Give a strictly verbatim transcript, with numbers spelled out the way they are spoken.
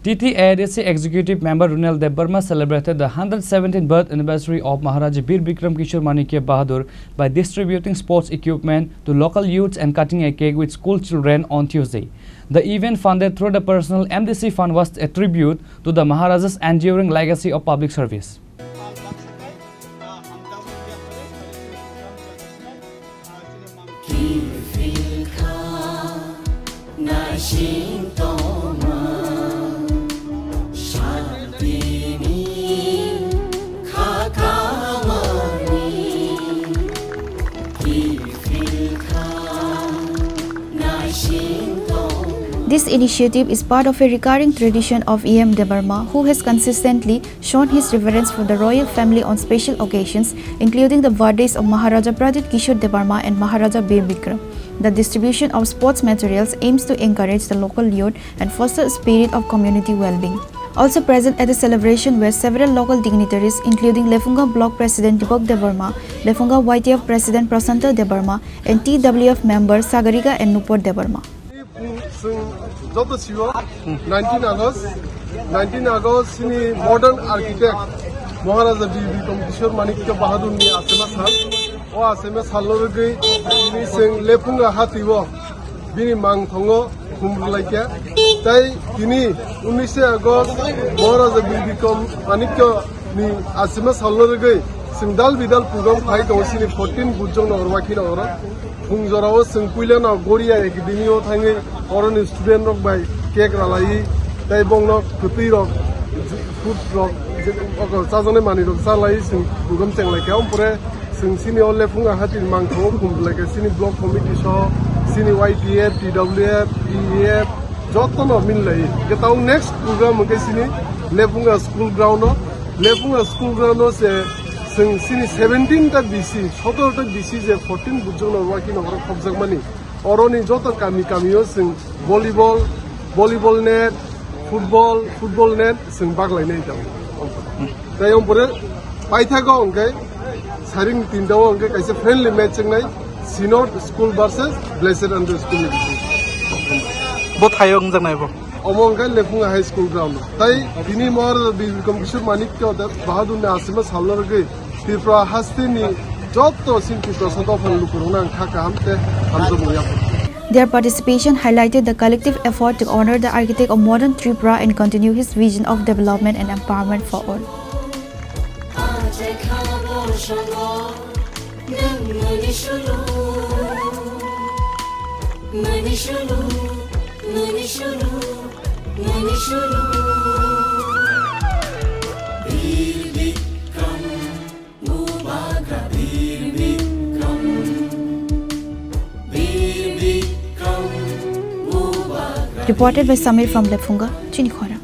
T T A D C Executive Member Runel Debbarma celebrated the hundred seventeenth birth anniversary of Maharaja Bir Bikram Kishore Manikya Bahadur by distributing sports equipment to local youths and cutting a cake with school children on Tuesday. The event, funded through the personal M D C fund, was a tribute to the Maharaja's enduring legacy of public service. This initiative is part of a recurring tradition of E M Debbarma, who has consistently shown his reverence for the royal family on special occasions, including the birthdays of Maharaja Pradyut Kishore Debbarma and Maharaja Bir Bikram. The distribution of sports materials aims to encourage the local youth and foster a spirit of community well-being. Also present at the celebration were several local dignitaries, including Lephunga Block President Deepak Debbarma, Lephunga Y T F President Prasanta Debbarma, and T W F member Sagarika and Nupur Debbarma. Chwng joto sio, nineteen August, nineteen August chini modern architect Maharaja Bir Bikram Kishore Manikya Bahadur ni achema sal. O achema sal no rwgwi chini chwng Lephunga hati o bini mang thongo khum rwlaikha. Tai tini unnish August Maharaja Bir Bikram Manikya ni achema sal no rwgwi chwng dal bidal program khai tongo chini fourteen Bujong Nagar, Wakhi Nagar o. Phung jorao chwng puilano Goria Academy o thangwi oroni student rok bai cake ralaiwi tei bongno kwtwi rok, food rok, je, oko chajaknai manwi rok chalaiwi chwng program chenglaikha. Ompore chwng chini o Lephunga hatini mangthogo khum rwlaikha chini block committee soh, chini Y T F, T W F, P E F, jotono minlaiwi. Hwnkhe tabuk next program hwnkhe chini Lephunga school ground o, Lephunga school ground o se chwng chini seventeen ta B C, sotoro ta B C je fourteen Bujong Nagar, Wakhi Nagar o khopjakmani. Oroni joto kami kami o chwng volleyball, volleyball net, football, football net chwng baglainai tongo. Tei ompore paithago hwnkhe saring tinta o hwnkhe kaisa friendly match wngnai Synod School versus Blessed Angel School ni bising. Bo thaio wngjaknai bo? Omo hwnkhe Lephunga High School ground o. Tai tini Maharaja Bir Bikram Kishore Manikya Bahadur ni achema sal no rwgwi Tripura hasteni joto chini Tiprasa dophani lukurokno ang kha kaham tei hamjakmung yapharkha. Their participation highlighted the collective effort to honor the architect of modern Tripura and continue his vision of development and empowerment for all. Reported by Samir from Lephunga, Chini Khorang.